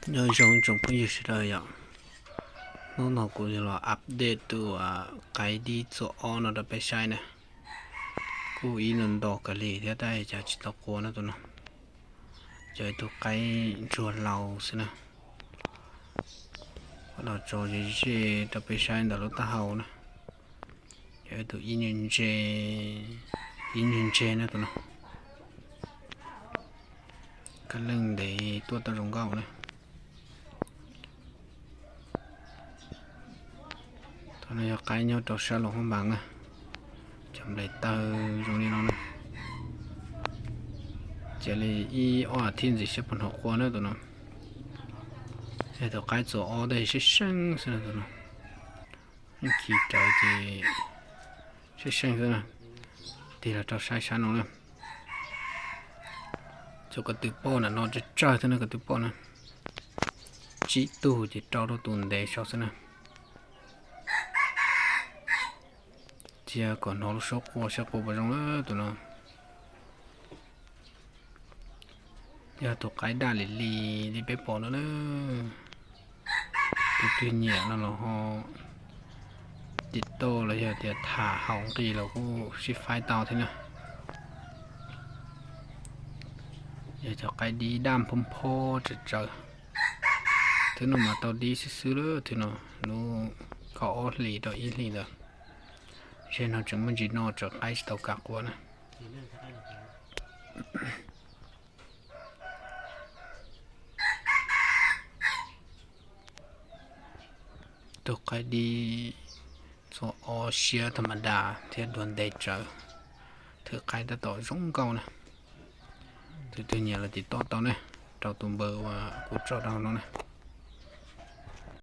Nyob zoo tsoom phooj ywg sawv daws yom, hnub no kuv los update tus qaib dib txua ob no rau peb saib na. Kuj ib nto nto kawg li thiab tab cas tsis tau qua na tus no. Cov ib tug qaib ntsuag laus xwb na. Los tso ze ze rau peb saib ntawm lub taub hau na. Cov ib tug ib nyuag ntse, ib nyuag ntse na tus no. Kab leej ntev tuaj tau zoo nkauj na. Tus no yog qaib nyob rau sab Luam Phab Npas na. Cov nplaim taw zoo li no na. Cia li ib ob as thiv ntxiv saib puas hnov qua na tus no. Yog tus qaib txua ob tab sis seeb seeb xwb na tus no. Yeej khi rawv ces seeb seeb xwb na. Tig los rau saib sab no na. Cov ko tw poj ntawm no tsawg tsawg xwb na ko tw poj na. Tsib tug ces rau rau tus ntev saud xwb na. Cia kom hnov lub suab qua saib qua puas zoo na tus no. Yog tus qaib daj lim li li peb pom no na. Tus twg nyiam no los ho tim toj los yog tias tham haum nqi los kuj sib faib tau thiab na. Yog cov qaib dib daj phob phob tsawv tsawv. Thwb no mas tau dib xwb xwb lawm, thwb no hnub kaum ob hlis rau ib hlis ntawd. Zej no tseem muaj ntsis no tsam qaib tsis tau kam qua na. Tus qaib dib txua ob siab tham ma das thiab duav ntev tsawv. Thwb qaib tab tom zoo nkauj na. Tus twg nyiam los tim toj tau ne, rau tus npawb uas kuv tso rau no na.